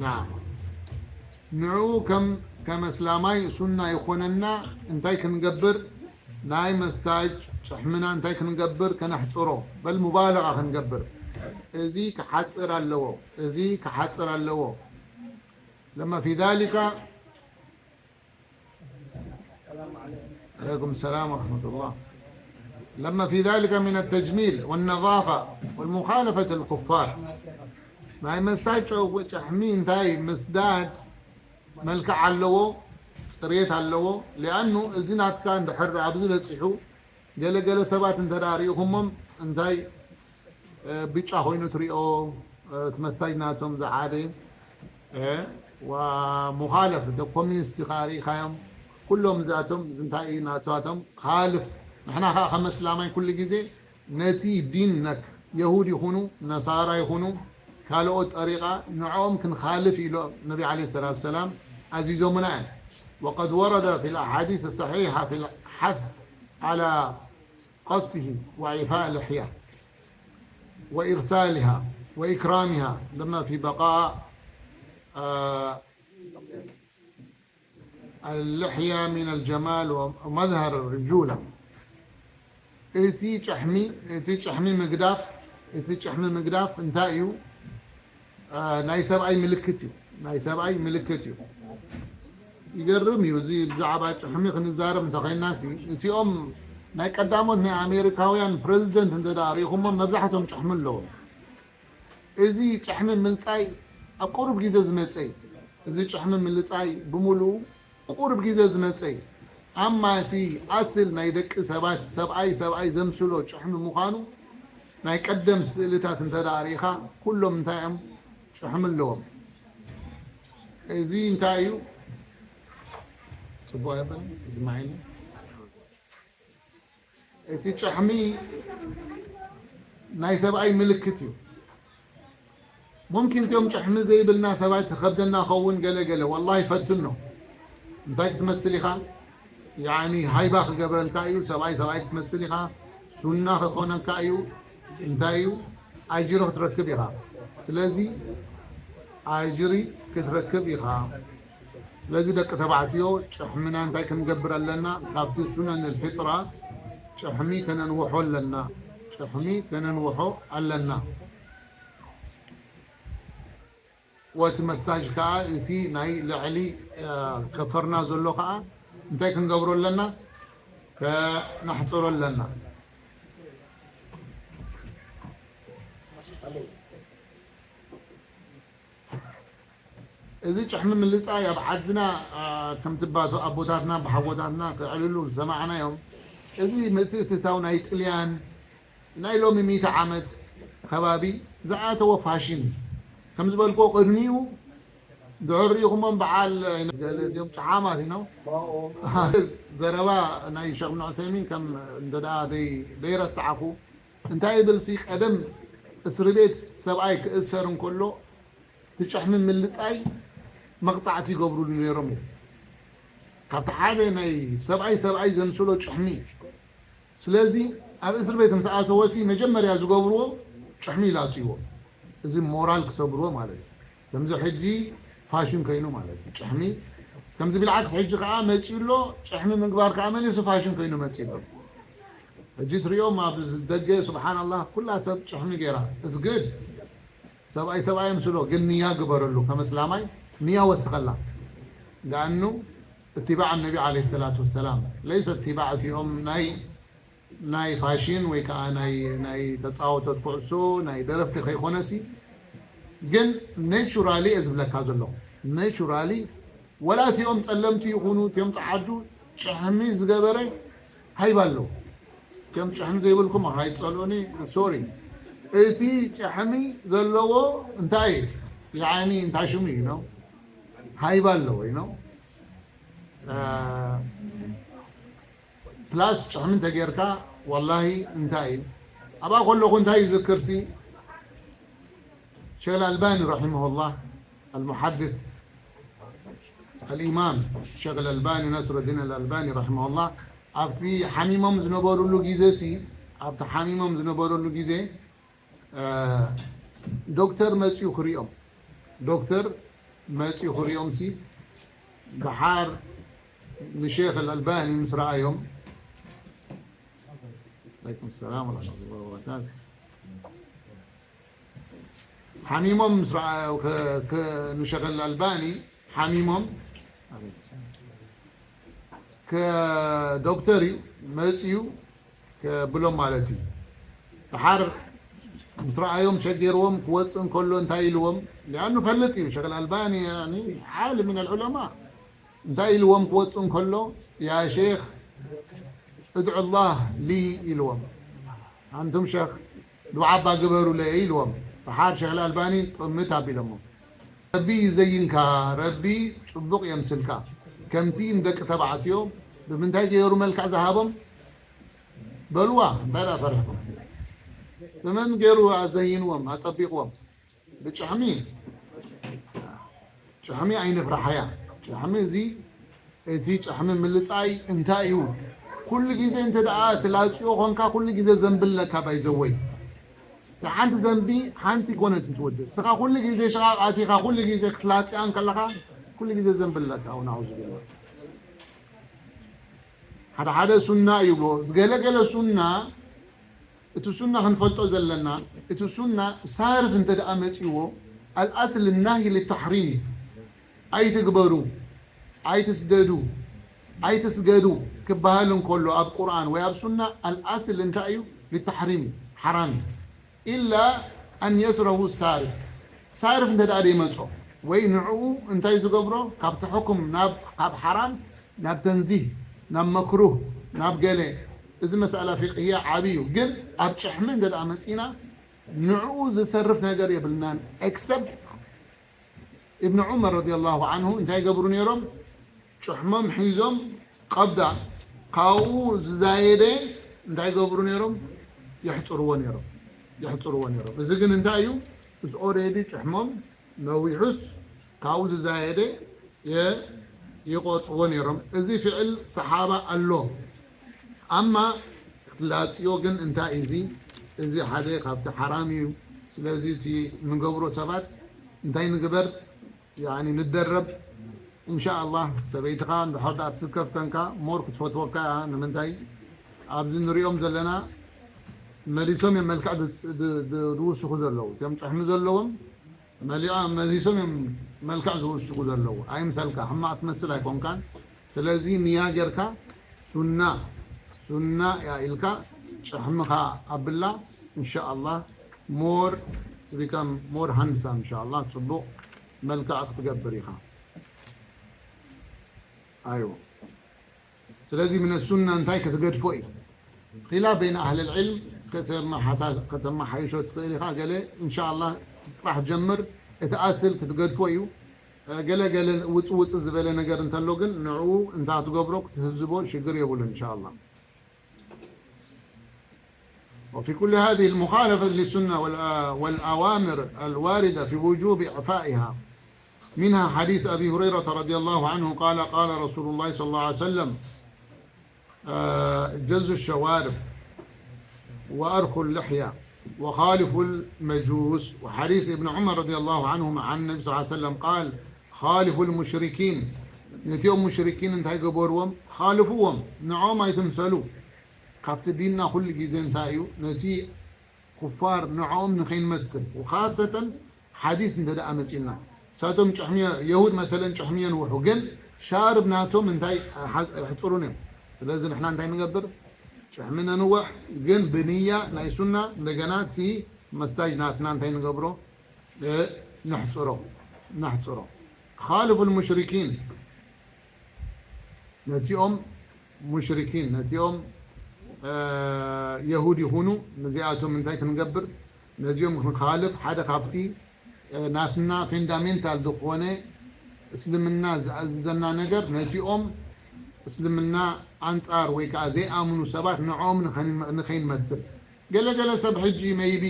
ናዓም። ንዕኡ ከም፣ ከም ኣስላማይ ሱና ይኾነና እንታይ ክንገብር? ናይ መስታጅ ጭሕምና እንታይ ክንገብር? ከነሕጽሮ። በል ሙባለጋ ክንገብር። እዚ ክሓጽር ኣለዎ። እዚ ክሓጽር ኣለዎ። ለማ ፊ ዛሊካ عليكم السلام ورحمة الله. لما في ذلك من التجميل والنظافة والمخالفة الكفار. ናይ መስታይ ጨው ጭሕሚ እንታይ ምስዳድ መልክዕ ኣለዎ፣ ጽሬት ኣለዎ። ሊኣኑ እዚ ናትካ እንድሕር ኣብዚ በጺሑ ገለ ገለ ሰባት እንተ ደኣ ርኢኹሞም እንታይ ብጫ ኮይኑ ትሪኦ፣ እቲ መስታጅ ናቶም ዝዓበየ፣ ዋ ሙኻለፍ ደ ኮሚኒስት ኢኻ ርኢኻዮም። ኩሎም እዚኣቶም እዚ እንታይ እዩ ናቷቶም ካልፍ። ንሕና ኸዓ ከም እስላማይ ኩሉ ግዜ ነቲ ዲን ነክ የሁድ ይኹኑ ነሳራ ይኹኑ ካልኦት ጠሪቃ ንዕኦም ክንኻልፍ ኢሎ ነቢ ዓለይሂ ሰላቱ ሰላም ኣዚዞምና እዮም። وقد ورد في الأحاديث الصحيحة في الحث على قصه وإعفاء اللحية وإرسالها وإكرامها لما في بقاء، آه، اللحية من الجمال ومظهر الرجولة. እቲ ጭሕሚ እቲ ጭሕሚ ምግዳፍ እቲ ጭሕሚ ምግዳፍ እንታይ እዩ? አ፣ ናይ ሰብኣይ ምልክት እዩ። ናይ ሰብኣይ ምልክት እዩ። ይገርም እዩ። እዚ ብዛዕባ ጭሕሚ ክንዛረብ እንተኾይናሲ፣ እቲኦም ናይ ቀዳሞት ናይ ኣሜሪካውያን ፕረዚደንት እንተ ደኣ ርኢኹሞም፣ መብዛሕትኦም ጭሕሚ ኣለዎም። እዚ ጭሕሚ ምልጻይ ኣብ ቁሩብ ግዜ ዝመጸ እዩ። እዚ ጭሕሚ ምልጻይ ብምሉኡ ቁሩብ ግዜ ዝመጸ እዩ። ኣማ እቲ ኣስል ናይ ደቂ ሰባት ሰብኣይ ሰብኣይ ዘምስሎ ጭሕሚ ምዃኑ ናይ ቀደም ስእልታት እንተ ደኣ ርኢኻ፣ ኩሎም እንታይ እዮም? ጭሕሚ ኣለዎም። እዚ እንታይ እዩ? ጽቡቕ ኣይበል፣ እዚ ማይ እዩ። እቲ ጭሕሚ ናይ ሰብኣይ ምልክት እዩ። ሙምኪን እቲኦም ጭሕሚ ዘይብልና ሰባት ትኸብደና ኸውን ገለ ገለ። ወላሂ ፈትኖ። እንታይ ክትመስል ኢኻ? ያኒ ሃይባ ክገብረልካ እዩ። ሰብኣይ ሰብኣይ ክትመስል ኢኻ። ሱና ክኾነካ እዩ። እንታይ እዩ? ኣጅሪ ክትረክብ ኢኻ። ስለዚ ኣጅሪ ክትረክብ ኢኻ። ስለዚ ደቂ ተባዕትዮ ጭሕምና እንታይ ክንገብር ኣለና? ካብቲ ሱነን ልፍጥራ ጭሕሚ ከነንውሖ ኣለና። ጭሕሚ ከነንውሖ ኣለና። ወቲ መስታጅ ከኣ እቲ ናይ ልዕሊ፣ እ፣ ከፈርና ዘሎ ከኣ እንታይ ክንገብሮ ኣለና? ከነሕጽሮ ኣለና። እዚ ጭሕሚ ምልጻይ ኣብ ዓድና፣ አ፣ ከምቲ ባቶ ኣቦታትና ብሓጎታትና ክዕልሉ ዝሰማዕናዮም፣ እዚ ምትእትታው ናይ ጥልያን ናይ ሎሚ ሚእቲ ዓመት ከባቢ ዝኣተወ ፋሽን እዩ። ከም ዝበልክዎ ቅድሚኡ ድሕር ርኢኹሞም በዓል ገለ እዚኦም ጨሓማት ኢኖም። ዘረባ ናይ ሸኽ እብን ዑሰይሚን ከም እንተ ደኣ ደይ-፣ ደይረሳዕኹ እንታይ ይብል ሲ ቀደም እስሪ ቤት ሰብኣይ ክእሰር እንከሎ እቲ ጭሕሚ ምልጻይ መቕጻዕቲ ይገብሩሉ ነይሮም እዩ። ካብቲ ሓደ ናይ ሰብኣይ ሰብኣይ ዘምስሎ ጭሕሚ እዩ። ስለዚ ኣብ እስር ቤት ምስ ኣተወ ሲ መጀመርያ ዝገብርዎ ጭሕሚ ይላጽይዎ። እዚ ሞራል ክሰብርዎ ማለት እዩ። ከምዚ ሕጂ ፋሽን ኮይኑ ማለት እዩ። ጭሕሚ ከምዚ ቢልዓክስ ሕጂ ከኣ መጺኡ ኣሎ። ጭሕሚ ምግባር ከኣ መሊሱ ፋሽን ኮይኑ መጺኡ ኣሎ። ሕጂ ትሪኦም ኣብ ደገ ስብሓንላህ ኩላ ሰብ ጭሕሚ ገይራ። እስግድ ሰብኣይ ሰብኣይ ምስሎ ግን ንያ ግበረሉ። ከም እስላማይ ንያ ወስኸላ። ዳኣኑ እትባዕ ነቢ ዓለይሂ ሰላቱ ወሰላም ለይሰ እትባዕ እቲኦም ናይ ናይ ፋሽን ወይ ከዓ ናይ ናይ ተጻወቶት ኩዕሶ ናይ ደረፍቲ ከይኮነሲ ግን ኔቹራሊ እየ ዝብለካ ዘሎ። ኔቹራሊ ወላ እቲኦም ጸለምቲ ይኹኑ እቲኦም ጸዓዱ ጭሕሚ ዝገበረ ሃይባ ኣለዎ። ከም ጭሕሚ ዘይብልኩም ኣይትጸልኡኒ፣ ሶሪ። እቲ ጭሕሚ ዘለዎ እንታይ እዩ? የዓኒ እንታይ ሽሙ እዩ ነው? ሃይባ ኣለዎ እዩ ነው? አ፣ ፕላስ ጭሕሚ እንተጌርካ፣ ወላሂ እንታይ እዩ? ኣብኣ ከለኹ እንታይ ይዝክርሲ? ሸይኽ ኣልባኒ ረሒመሁላህ፣ ኣልሙሓድስ፣ ኣልኢማም ሸይኽ ኣልኣልባኒ፣ ናስረዲን ኣልኣልባኒ ረሒመሁላህ፣ ኣብቲ ሓሚሞም ዝነበሩሉ ግዜሲ፣ ኣብቲ ሓሚሞም ዝነበሩሉ ግዜ፣ እ፣ ዶክተር መጺኡ ክሪኦም፣ ዶክተር መጺኡ ክሪኦም ሲ፣ ደሓር ንሼኽ ኣልኣልባኒ ምስ ረኣዮም፣ ዓለይኩም ሰላም ወረሕመቱላሂ ወበረካቱ። ሓሚሞም ምስ ረኣዮ፣ ከ-፣ ከ-፣ ንሸኽ ኣልኣልባኒ ሓሚሞም፣ ከ-፣ ዶክተር እዩ መጺኡ፣ ብሎም ማለት እዩ። ድሓር ምስ ረኣዮም ሸጊርዎም ክወፅእ እንከሎ እንታይ ኢልዎም? ሊኣኑ ፈልጥ እዩ ሸክ ኣልባኒ ዓሊ ምን ኣልዑለማ። እንታይ ኢልዎም ክወፅእ እንከሎ? ያ ሼክ እድዑ ላህ ሊ ኢልዎም። ኣንቱም ሸክ ዱዓ እባ ግበሩለይ ኢልዎም። ድሓር ሸክ ኣልባኒ ጥምት ኣቢሎሞ። ረቢ ይዘይንካ፣ ረቢ ፅቡቕ የምስልካ። ከምቲ ንደቂ ተባዕትዮ ብምንታይ ገይሩ መልክዕ ዝሃቦም? በልዋ እንታይ ደኣ ፈሪሕኩም? ብመን ገይሩ ኣዘይንዎም ኣጸቢቕዎም? ብጭሕሚ። ጭሕሚ ኣይንፍራሓያ። ጭሕሚ እዚ እቲ ጭሕሚ ምልጻይ እንታይ እዩ? ኩሉ ግዜ እንተ ደኣ ትላጽዮ ኾንካ ኩሉ ግዜ ዘንብለካ ባይዘወይ። ሓንቲ ዘንቢ ሓንቲ ኮነት እንትወድእ ስኻ ኩሉ ግዜ ሽቓቕ ኣቲኻ ኩሉ ግዜ ክትላጽያ እንከለኻ ኩሉ ግዜ ዘንብለካ። ወናዑዙ ቢላ። ሓደ ሓደ ሱና ይብሎ። ገለገለ ሱና፣ እቲ ሱና ክንፈልጦ ዘለና፣ እቲ ሱና ሳርፍ እንተ ደኣ መጺዎ፣ ኣልኣስል ናሂ ልተሕሪም እዩ። ኣይትግበሩ፣ ኣይትስደዱ፣ ኣይትስገዱ ክበሃል እንከሎ ኣብ ቁርኣን ወይ ኣብ ሱና፣ ኣልኣስል እንታይ እዩ? ልተሕሪም እዩ፣ ሓራም እዩ። ኢላ ኣን የስረሁ ሳርፍ፣ ሳርፍ እንተ ደኣ ደይመጾ ወይ ንዕኡ እንታይ ዝገብሮ ካብቲ ሕኩም ናብ ካብ ሓራም ናብ ተንዚህ ናብ መክሩህ ናብ ገለ፣ እዚ መሳእላ ፊቅህያ ዓብዪ እዩ። ግን ኣብ ጭሕሚ እንተ ደኣ መጺና ንዕኡ ዝሰርፍ ነገር የብልናን። ኤክሰፕት እብን ዑመር ረዲየላሁ ዓንሁ እንታይ ይገብሩ ነይሮም? ጭሕሞም ሒዞም ቀብዳ ካብኡ ዝዛየደ እንታይ ይገብሩ ነይሮም? የሕፅርዎ ነይሮም፣ የሕፅርዎ ነይሮም። እዚ ግን እንታይ እዩ? እዚ ኦሬዲ ጭሕሞም ነዊሑስ ካብኡ ዝዛየደ የ- ይቆፅዎ ነይሮም። እዚ ፍዕል ሰሓባ ኣሎ። ኣማ ክትላፅዮ ግን እንታይ እዩ እዚ? እዚ ሓደ ካብቲ ሓራም እዩ። ስለዚ እቲ ንገብሮ ሰባት እንታይ ንግበር? ያኒ ንደረብ። እንሻኣላህ ሰበይትኻ እንድሕር ደኣ ትስከፍ ከንካ ሞር ክትፈትወካ እያ። ንምንታይ ኣብዚ ንሪኦም ዘለና መሊሶም እዮም መልክዕ ድ- ድ- ድ- ዝውስኹ ዘለዉ። እቶም ጭሕሚ ዘለዎም መሊኣ መሊሶም እዮም መልክዕ ዝውስኹ ዘለዉ። ኣይምሰልካ ሕማቕ ትመስል ኣይኮንካን። ስለዚ ንያ ጌርካ ሱና ሱና እያ ኢልካ ጭሕምኻ ኣብላ። እንሻኣላህ ሞር ቢካም ሞር ሃንድሳም እንሻኣላህ ፅቡቕ መልክዕ ክትገብር ኢኻ። ኣይዎ ስለዚ ምን ሱና እንታይ ክትገድፎ እዩ ኺላፍ በይን ኣህል ልዕልም። ከተመሓይሾ ትኽእል ኢኻ ገለ እንሻላ ጥራሕ ጀምር። እቲ ኣስል ክትገድፎ እዩ። ገለ ገለ ውፅ ውፅ ዝበለ ነገር እንተሎ ግን ንዕኡ እንታ ትገብሮ ክትህዝቦ ሽግር የብሉ እንሻላ። وفي كل هذه المخالفة للسنة والأوامر الواردة في وجوب إعفائها، منها حديث أبي هريرة رضي الله عنه قال قال رسول الله صلى الله عليه وسلم جزوا الشوارب وأرخوا اللحية وخالفوا المجوس، وحديث ابن عمر رضي الله عنهما عن النبي صلى الله عليه وسلم قال خالفوا المشركين. نتيوم مشركين انتهي قبورهم خالفوهم نعوم أيتمسلوا. ካብቲ ዲንና ኩሉ ግዜ እንታይ እዩ ነቲ ኩፋር ንዕኦም ንኸይንመስል ወኻሰተን ሓዲስ እንተ ደኣ መጺእና ሳቶም ጭሕሚ የሁድ መሰለን ጭሕሚ የንውሑ ግን ሻርብ ናቶም እንታይ ኣሕጽሩን እዮም። ስለዚ ንሕና እንታይ ንገብር ጭሕሚ ነንውሕ ግን ብንያ ናይ ሱና እንደገና እቲ መስታጅ ናትና እንታይ ንገብሮ ነሕጽሮ ነሕጽሮ خالفوا المشركين ነቲኦም ሙሽሪኪን ነቲኦም የሁድ ይኹኑ ነዚኣቶም እንታይ ክንገብር ነዚኦም ክንኻልፍ ሓደ ካብቲ ናትና ፈንዳሜንታል ዝኾነ እስልምና ዝኣዝዘና ነገር ነቲኦም እስልምና ኣንፃር ወይ ከዓ ዘይኣምኑ ሰባት ንዕኦም ንኸይንመስል ገለገለ ሰብ ሕጂ መይቢ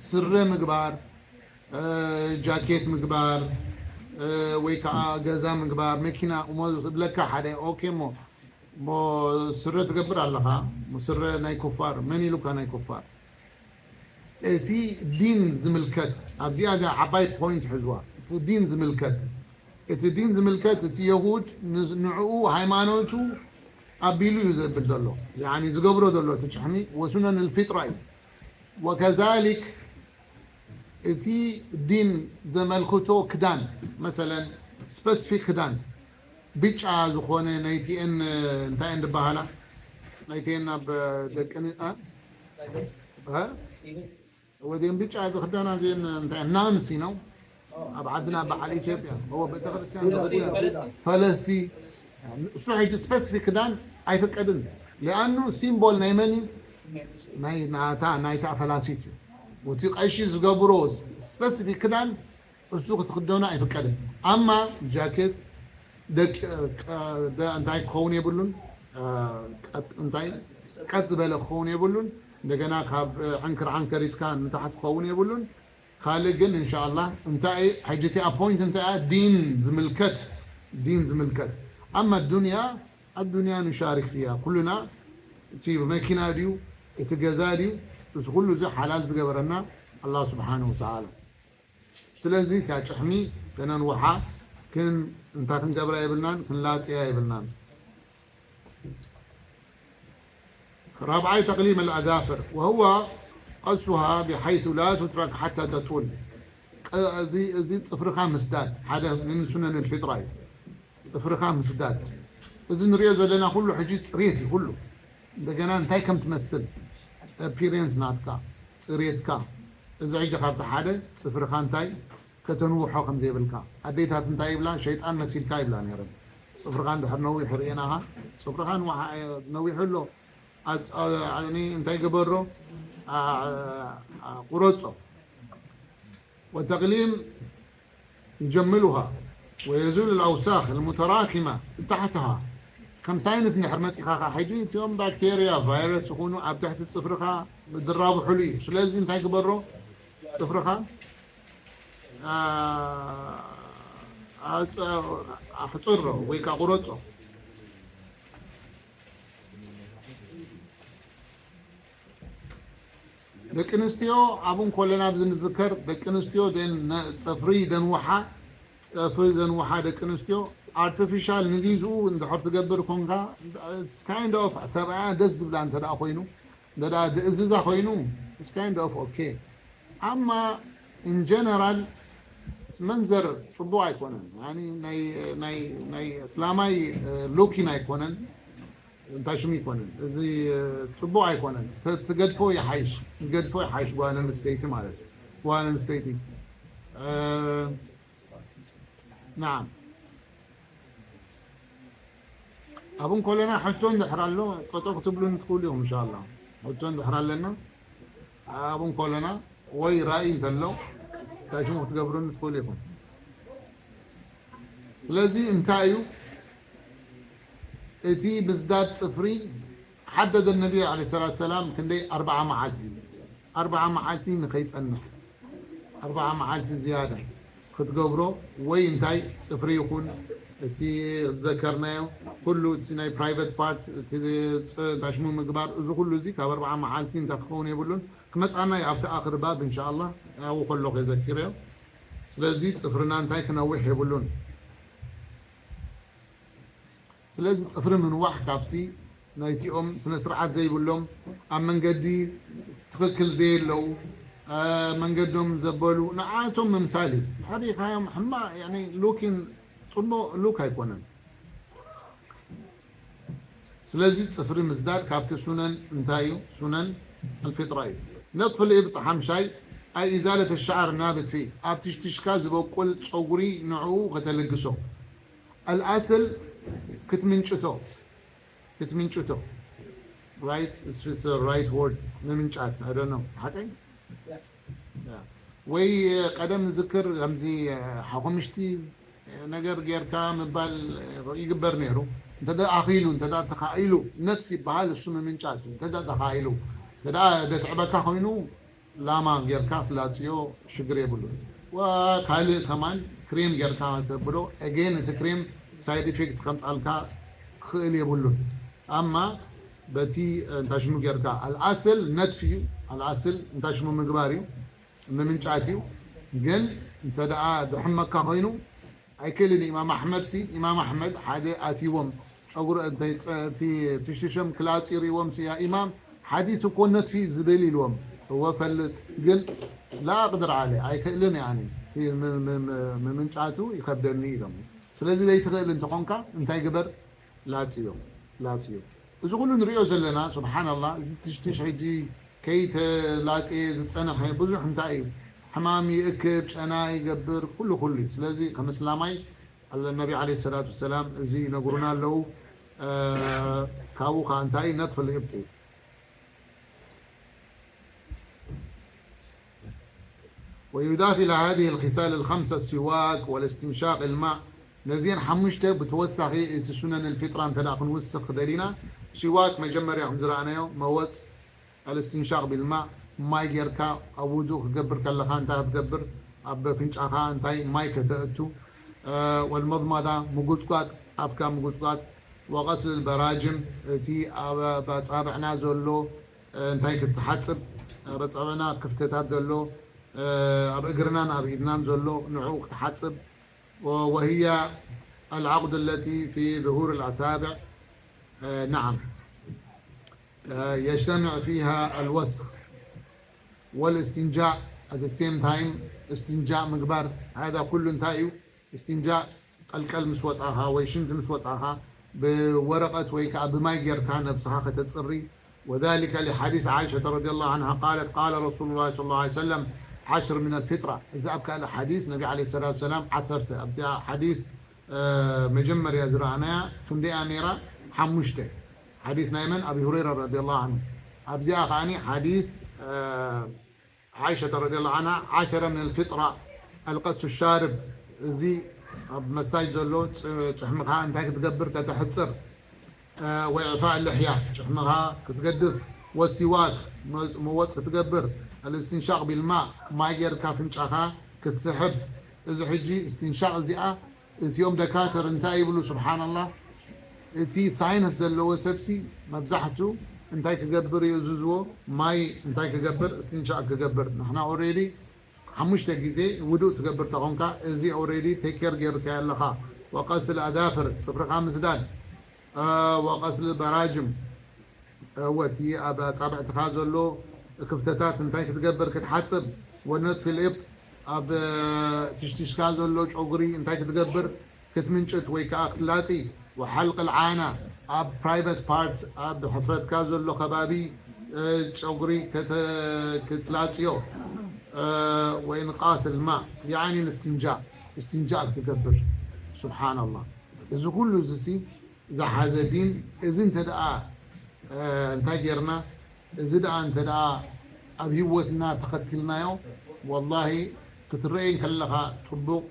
ስረ ምግባር ጃኬት ምግባር ወይ ከዓ ገዛ ምግባር መኪና እሞ ዝብለካ ሓደ ኦኬ እሞ እሞ ስረ ትገብር ኣለኻ እሞ ስረ ናይ ኩፋር መን ኢሉካ ናይ ኩፋር እቲ ዲን ዝምልከት ኣብዚኣ እዛ ዓባይ ፖይንት ሕዝዋ እቲ ዲን ዝምልከት እቲ ዲን ዝምልከት እቲ የሁድ ንዕኡ ሃይማኖቱ ኣቢሉ እዩ ዘብል ዘሎ ዝገብሮ ዘሎ እቲ ጭሕሚ ወሱነን ልፊጥራ እዩ ወከዛሊክ እቲ ዲን ዘመልክቶ ክዳን መሰለን ስፐስፊክ ክዳን ብጫ ዝኾነ ናይቲኤን እንታይ እየን ዝበሃላ ኣይተየን ናብ ደቂ ን-፣ እ? እ? ወዲን ብጫ እዚ ክዳና ዜን እንታይ ናምሲ ነው? ኣብ ዓድና በዓል ኢትዮጵያ። እዎ፣ ቤተክርስትያን ፈለስቲ፣ ዝኽደን። ፈለስቲ። ፈለስቲ። እሱ ሕጂ ስፐሲፊክ ክዳን ኣይፍቀድን። ሊኣኑ ሲምቦል ናይ መን እዩ? ናይ ናታ፣ ናይታ ፈላሲት እዩ። እቲ ቀሺ ዝገብሮ ስፐሲፊክ ክዳን እሱ ክትክደኖ ኣይፍቀድን። ኣማ ጃኬት ደቂ፣ ቀ-፣ ደ-፣ እንታይ ክኸውን የብሉን፣ እ፣ ቀጥ-፣ እንታይ ቀጥ ዝበለ ክኸውን የብሉን። እንደገና ካብ፣ እ፣ ዕንክር ዓንከሪትካ ንታሕቲ ክኸውን የብሉን። ካልእ ግን እንሻኣላህ እንታይ ሕጂ እቲ ፖይንት እንታይ እያ? ዲን ዝምልከት፣ ዲን ዝምልከት። ኣማ ዱንያ፣ ኣዱንያ ንሻሪክ ፊያ ኩሉና። እቲ መኪና ድዩ፣ እቲ ገዛ ድዩ፣ እዚ ኩሉ እዚ ሓላል ዝገበረና ኣላህ ስብሓነሁ ወተዓላ። ስለዚ እታ ጭሕሚ ከነንውሓ ክን-፣ እንታይ ክንገብራ የብልናን፣ ክንላጽያ የብልናን። ራብዓይ ተቅሊም ኣልኣዛፍር ወህወ ቀሱሃ ብሓይቱ ላ ቱትረክ ሓታ ተጡል። ቀ-፣ እዚ፣ እዚ ጽፍርኻ ምስዳድ ሓደ ምን ሱነን ኣልፊጥራ እዩ። ጽፍርኻ ምስዳድ። እዚ ንሪኦ ዘለና ኩሉ ሕጂ ጽሬት እዩ ኩሉ። እንደገና እንታይ ከም ትመስል ኣፒረንስ ናትካ፣ ጽሬትካ። እዚ ሕጂ ካብቲ ሓደ ጽፍርኻ እንታይ ከተንውሖ ከም ዘይብልካ። ኣዴታት እንታይ ይብላ? ሸይጣን መሲልካ ይብላ ነይረን። ጽፍርኻ እንድሕር ነዊሑ ርኢናኻ፣ ጽፍርኻ ንውሓ-፣ ነዊሑ ኣሎ። ኣጽ-፣ ኣ-፣ ኣኒ እንታይ ገበሮ? ኣ-፣ ኣ-፣ ቁረጾ። ወተቅሊም ይጀምሉሃ ወየዙል ኣውሳኽ ልሙተራኪማ ታሕትሃ። ከም ሳይንስ እንድሕር መጺኻ ኸዓ ሕጂ እቲኦም ባክቴርያ፣ ቫይረስ ይኹኑ ኣብ ትሕቲ ጽፍርኻ ዝራብሑሉ እዩ። ስለዚ እንታይ ግበሮ? ጽፍርኻ፣ ኣ-፣ ኣጽ-፣ ኣሕጽሮ ወይ ከዓ ቁረጾ። ደቂ ኣንስትዮ ኣብ እንኮለና ኣብዚ ንዝከር፣ ደቂ ኣንስትዮ ደን-፣ ነ-፣ ጽፍሪ ደንውሓ፣ ጽፍሪ ደንውሓ ደቂ ኣንስትዮ ኣርቲፊሻል ንጊዝኡ እንድሕር ትገብር ኮንካ፣ it's kind of ሰብኣያ ደስ ዝብላ እንተ ደኣ ኮይኑ፣ እንተ ደኣ ዝእዝዛ ኮይኑ፣ it's kind of okay። ኣማ in general መንዘር ጽቡቕ ኣይኮነን። ያኒ ናይ፣ ናይ፣ ናይ እስላማይ፣ እ፣ ሉኪን ኣይኮነን። እንታይ ሽሙ ይኮነን። እዚ፣ እ፣ ጽቡቕ ኣይኮነን። ተ-፣ ትገድፎ ይሓይሽ። ትገድፎ ይሓይሽ ጓል ኣንስተይቲ ማለት እዩ። ጓል ኣንስተይቲ። እ፣ ናዓም። ኣብ እንኮለና ሕቶ እንድሕር ኣሎ፣ ጠጠው ክትብሉኒ ትኽእሉ ኢኹም፣ እንሻላ። ሕቶ እንድሕር ኣለና፣ ኣብ እንኮለና ወይ ራእይ እንተሎ፣ እንታይ ሽሙ ክትገብሩኒ ትኽእሉ ኢኹም። ስለዚ እንታይ እዩ? እቲ ምዝዳድ ጽፍሪ፣ ሓደደ ነቢዩ ዓለይሂ ሰላቱ ሰላም ክንደይ? ኣርብዓ መዓልቲ። ኣርብዓ መዓልቲ ንኸይጸንሕ። ኣርብዓ መዓልቲ ዝያዳ ክትገብሮ ወይ እንታይ ጽፍሪ ይኹን፣ እቲ ዝዘከርናዮ ኩሉ፣ እቲ ናይ ፕራይቨት ፓርት፣ እቲ ጽ-፣ እንታይ ሽሙ ምግባር፣ እዚ ኩሉ እዚ ካብ ኣርብዓ መዓልቲ እንታይ ክኸውን የብሉን። ክመጽኣና እዩ ኣብቲ ኣኽር ባብ፣ እንሻኣላህ፣ ኣብኡ ከሎ ከዘኪረዮ። ስለዚ ጽፍርና እንታይ ክነውሕ የብሉን። ስለዚ ጽፍሪ ምንዋሕ ካብቲ ናይቲኦም ስነ ስርዓት ዘይብሎም፣ ኣብ መንገዲ ትኽክል ዘየለዉ፣ እ፣ መንገዶም ዘበሉ፣ ንዓቶም ምምሳል እዩ። ድሕር ኢኻዮም ሕማቕ፣ ያኒ፣ ሉኪን ጽቡቕ ሉክ ኣይኮነን። ስለዚ ጽፍሪ ምዝዳድ ካብቲ ሱነን እንታይ እዩ? ሱነን ኣልፊጥራ እዩ። ነጥፍ ልኢብጥ ሓምሻይ፣ ኣይ ኢዛለት ሻዕር ናብት ፊ፣ ኣብ ትሽትሽካ ዝበቁል ጸጉሪ ንዕኡ ከተልግሶ። ኣልኣስል ክትምንጭቶ፣ ክትምንጭቶ። ራይት፣ it's a right word፣ ምምንጫት፣ I don't know። ሓቀይ? ያ። ወይ ቀደም ንዝክር ከምዚ ሓኹምሽቲ ነገር ጌርካ ምባል ይግበር ነይሩ። እንተ ደኣ ኣኺሉ፣ እንተ ደኣ ተኻኢሉ፣ ነጥፍ ይበሃል፣ እሱ ምምንጫት እዩ። እንተ ደኣ ተኻኢሉ፣ እንተ ደኣ ደትዕበካ ኮይኑ፣ ላማ ጌርካ ትላጽዮ ሽግር የብሉን። ወካልእ ከማን ክሬም ጌርካ ተብሎ፣ ኣጌን እቲ ክሬም ሳይድ ኢፌክት ከምጻልካ ክኽእል የብሉን። ኣማ በቲ እንታይ ሽሙ ጌርካ፣ ኣልኣስል ነትፍ እዩ፣ ኣልኣስል እንታይ ሽሙ ምግባር እዩ፣ ምምንጫት እዩ። ግን እንተ ደኣ ድሕመካ ኮይኑ ኣይክእልን። ኢማም ኣሕመድ ሲ፣ ኢማም ኣሕመድ ሓደ ኣትይዎም ጨጉሪ፣ እንተ፣ እቲ ትሽትሾም ክላጽ ይርእዎም ሲ፣ ያ ኢማም ሓዲስ እኮ ነትፊ ዝብል ኢልዎም። እወ ፈልጥ፣ ግን ላ ኣቅድር ዓለ፣ ኣይክእልን፣ ያኒ፣ እቲ ም-፣ ም-፣ ም-፣ ምምንጫቱ ይኸብደኒ ኢሎም። ስለዚ ዘይትኽእል እንተኾንካ እንታይ ግበር? ላጽዮ፣ ላጽዮ። እዚ ኩሉ ንሪኦ ዘለና፣ ሱብሓነላህ፣ እዚ ትሽትሽ ሕጂ ከይተላፅየ ዝፀንሐ ብዙሕ እንታይ እዩ? ሕማም ይእክብ፣ ጨና ይገብር፣ ኩሉ ኩሉ እዩ። ስለዚ ከም እስላማይ ነቢ ዓለይሂ ሰላቱ ወሰላም እዚ ይነግሩና ኣለዉ። እ፣ ካብኡ ከዓ እንታይ ነጥፍል ኢብጢ ويضاف إلى هذه الخصال الخمسة السواك والاستنشاق الماء. ነዚአን ሓሙሽተ ብተወሳኺ እቲ ሱነን ልፊጥራ እንተ ደኣ ክንውስኽ ደሊና፣ ሲዋክ መጀመርያ ከም ዝረኣናዮ መወፅ፣ ኣልእስትንሻቕ ቢልማእ፣ ማይ ጌርካ ኣብ ውዱእ ክገብር ከለኻ እንታይ ክትገብር፣ ኣብ ኣፍንጫኻ እንታይ ማይ ከተእቱ፣ እ፣ ወልመድመዳ፣ ምጉጽጓጽ፣ ኣፍካ ምጉጽጓጽ፣ ወቐስል በራጅም፣ እቲ ኣብ ኣጻብዕና ዘሎ እንታይ ክትሓጽብ፣ ኣብ ኣጻብዕና ክፍተታት ዘሎ፣ ኣብ እግርናን ኣብ ኢድናን ዘሎ ንዕኡ ክትሓጽብ፣ ወ-፣ وهي العقد التي في ظهور الأصابع، نعم، يجتمع فيها الوسخ والاستنجاء، at the same time استنجاء ምግባር። هذا ኩሉ እንታይ እዩ? استنجاء ቀልቀል ምስ ወጻኻ ወይ ሽንቲ ምስ ወጻኻ ብወረቐት ወይ ከኣ ብማይ ጌርካ ነብስኻ ከተጽሪ። وذلك لحديث عائشة رضي الله عنها قالت: قال رسول الله صلى الله عليه وسلم: عشر من الفطرة. እዚ ኣብ ካልእ ሓዲስ ነቢ ዓለይሂ ሰላቱ ወሰላም ዓሰርተ፣ ኣብዚኣ ሓዲስ፣ እ፣ መጀመርያ ዝረኣናያ ክንደያ ነይራ? ሓሙሽተ። ሓዲስ ናይ መን? ኣቢ ሁረይራ ረዲየላሁ ዐንሁ። ኣብዚኣ ከኣኒ ሓዲስ፣ እ፣ ዓኢሸተ ረዲየላሁ ዐንሃ፣ ዓሸረ ሚነል ፊጥራ፣ ኣልቀሱ ሻርብ፣ እዚ ኣብ መስታይት ዘሎ ጭ-፣ ጭሕምኻ እንታይ ክትገብር ከተሕጽር፣ እ፣ ወኢዕፋእ ልሕያ፣ ጭሕምኻ ክትገድፍ፣ ወሲዋክ፣ መ-፣ መወጽ ክትገብር፣ ኣልእስትንሻቕ ቢልማእ፣ ማይ ጌርካ ኣፍንጫኻ ክትስሕብ። እዚ ሕጂ እስትንሻቕ እዚኣ እቲኦም ደካተር እንታይ ይብሉ? ሱብሓነላህ፣ እቲ ሳይነስ ዘለዎ ሰብሲ መብዛሕቱ እንታይ ክገብር እዩ እዝዝዎ? ማይ እንታይ ክገብር? እስትንሻእ ክገብር። ንሕና ኦሬዲ ሓሙሽተ ግዜ ውዱእ ትገብር ተኾንካ፣ እዚ ኦሬዲ ቴክ ኬር ጌርካዮ ኣለኻ። ወቀስል ኣዛፍር፣ ጽፍርኻ ምስዳድ፣ እ፣ ወቀስል በራጅም፣ እወ፣ እቲ ኣብ ኣጻብዕትኻ ዘሎ ክፍተታት እንታይ ክትገብር? ክትሓጽብ። ወነትፊ ልኢብጥ፣ ኣብ ትሽትሽካ ዘሎ ጨጉሪ እንታይ ክትገብር? ክትምንጭት ወይ ከኣ ክትላጺ። ወሓልቅ ልዓና፣ ኣብ ፕራይቨት ፓርት፣ ኣብ ሕፍረትካ ዘሎ ከባቢ፣ እ፣ ጨጉሪ ከተ-፣ ክትላጽዮ። እ፣ ወኢንቃስ ልማእ፣ ያዕኒ እስትንጃእ፣ እስትንጃእ ክትገብር። ሱብሓነላህ። እዚ ኩሉ እዚሲ ዝሓዘ ዲን፣ እዚ እንተ ደኣ፣ እ፣ እንታይ ጌርና፣ እዚ ደኣ እንተ ደኣ ኣብ ህይወትና ተኸቲልናዮ፣ ወላሂ ክትረኤ እንከለኻ ጽቡቕ፣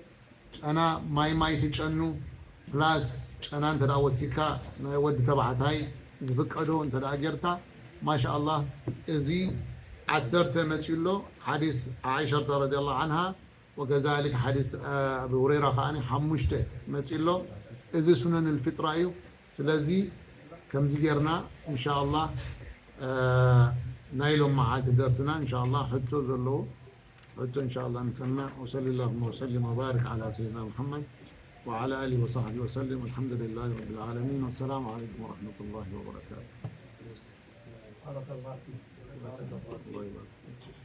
ጨና ማይ ማይ ትጨኑ፣ ፕላስ ጨና እንተ ደኣ ወሲካ፣ ናይ ወዲ ተባዕታይ ዝፍቀዶ እንተ ደኣ ጌርካ፣ ማሻኣላህ፣ እዚ ዓሰርተ መጺኡ ኣሎ፣ ሓዲስ ዓኢሸተ ረዲየላሁ ዐንሃ፣ ወከዛሊክ ሓዲስ፣ እ፣ ኣቢ ሁረይራ ከኣኒ ሓሙሽተ መጺኡ ኣሎ። እዚ ሱነን ልፊጥራ እዩ። ስለዚ ከምዚ ጌርና፣ እንሻኣላህ፣ እ፣ ናይ ሎማዓንቲ ደርስና፣ እንሻኣላህ፣ ሕቶ ዘለዎ፣ ሕቶ እንሻኣላህ ንሰምዕ። ወሰሊ ላሁመ ወሰሊም ወባሪክ ዓላ ሰይድና ሙሐመድ ወዓላ ኣሊሂ ወሰሕቢሂ ወሰሊም። ወልሐምዱሊላሂ ረቢል ዓለሚን። ወሰላሙ ዓለይኩም ወረሕመቱላሂ ወበረካቱ። بارك الله فيك. بارك الله فيك. الله يبارك.